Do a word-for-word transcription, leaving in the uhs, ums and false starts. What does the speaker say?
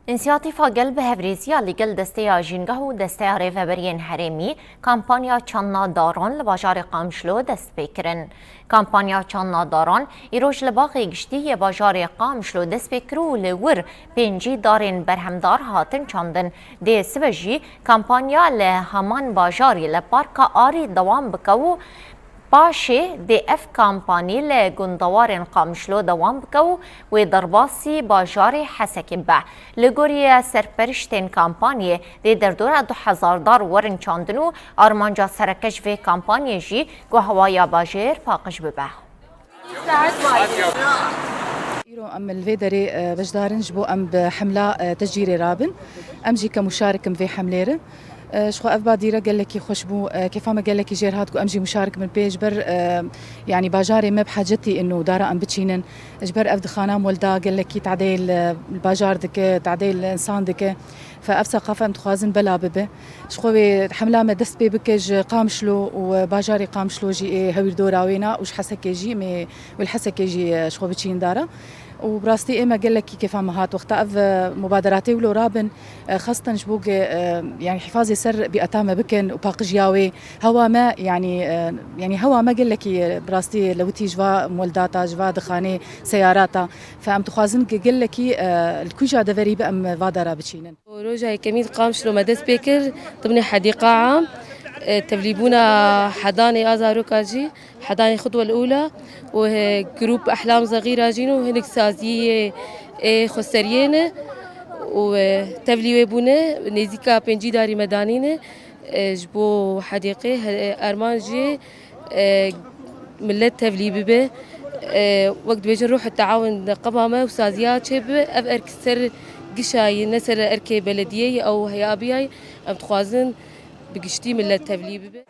Însiyatîfa Gel bi hevrêziya li gel Desteya Jîngeh û Desteya Rêveberiyên Herêmî kampanya çandina daran li bajarê Qamişlo dest pê kirin. Kampanya çandina daran îroj li baxê giştî yê bajarê Qamişlo dest pê kir û li wir pêncî darên berhemdar hatin çandin. Dê sibe jî kampanya li heman bajarî li Parka Arî dewam bike û paşê dê ev kampanî li gundewarên Qamişlo dewam bike û wê derbasî bajarê Hesekê be. Li gorî serperiştên kampaniyê dê derdora du hezar dar werin çandin û armanca sereke ji vê kampaniyê jî ku hewaya bajêr paqij bibe. Îro em li vê derê, e, beşdar in ji bo em bi hemla, e, tecîrê rabin. Em jî ke muşarik in vê hemlê re. E, ji xwe ev badîre gelekî xweş bû. E, kêfa me gelekî jêr hat ku em jî muşarik bin pê ji ber, e, yanî bajarê me bi hacetî in û dara em biçînin. Ji ber ev dixana molda gelekî tadeyê li, li bajar dike, tadeyê li însan dike. Fe ev seqafe em dixwazin bela bibe. Ji xwe wê hemla me dest pê bike ji Qamişlo û bajarê Qamişlo jî ê hewîrdora wê ne û ji Hesekê jî, em ê wê li Hesekê jî, e, ji xwe biçîn dara. Û bi rastî ê me gelekî kêfa me hat wexta ev, e, mubaderatê wilo rabin, e, xestin ji bo ge, e, yanî hifazê ser bîeta me bikin û paqijiya wê. Hewa me, yanî, e, yanî hewa me gelekî, e, bi rastî lewitî ji va moldata, ji va dixanê seyarata. Fe em dixwazin ge-, gelekî, e, li kuja deverî be em va dara biçînin. Roja yekemîn Qamişlo me dest pê kir, dimnê hedîqa am, e, tevlîbûna hedanê a zaroka jî, hedanê xutwel ûla û, e, grûp Ehlam Zexîra jîn û hinek saziyê, e, xweseriyê ne û, e, tevlî wê bûne, nêzîka pêncî darî me danîne, e, ji bo hedîqê, he-, erman jî, e, millet tevlî bibe. E, wek dibêjin ruh teawun di qema me û saziya çêbibe. Ev erk ser gişayî, ne ser erkê belediyeyê ew heya biyayî. Em dixwazin bi giştî millet tevlî bibe.